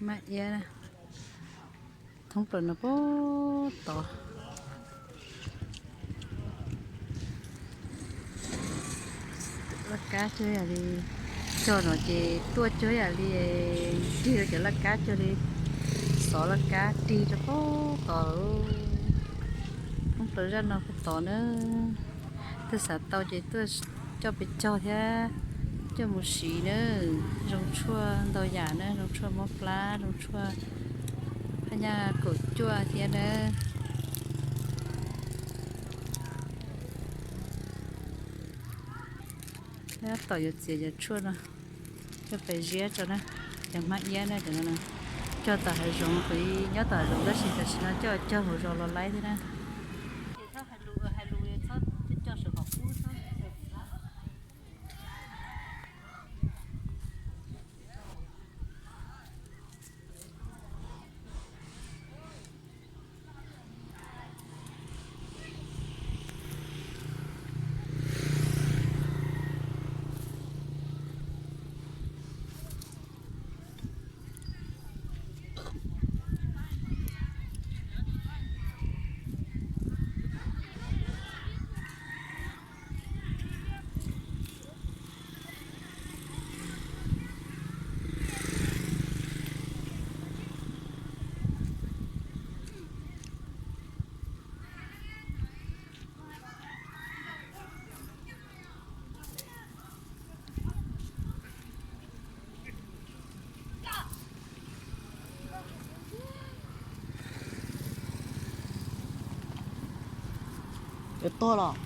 Maj iab thoob plaws no puag tod. Laj kab cuag yam li, cog no ces tuaj cuag yam li, rig rau cov laj kab cuag li, xov laj kab rig rau puag tod. Thoob plaws zaj no puag tod na. Twg xav tau ces tuaj coj pes cog thiab coj mus siv na. Zoo tshuaj ntau yam na, zoo tshuaj mob plab, zoo tshuaj phaj nyaj kaum cuaj thiab na. Tab tom yuav txiav cov tshuaj no coj pes ziab tso na. Cov hmab iab na, cov no cog tom hav zoov, kuv nyob tom hav zoov tab sis tam sim no coj cog hauv zos los laib thiab na. Cov tuag los.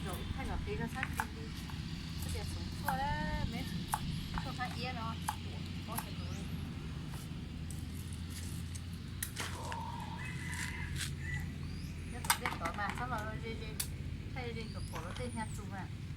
Zaum thaij kom peb koj txhob tig li, koj tias xov tshuaj, me tshuaj hmab iab no, pob tsuas tus li. Nyob tom tej tod mas txhob los ze ze, thaij ze kom pom luag tej hnyav txuas mas.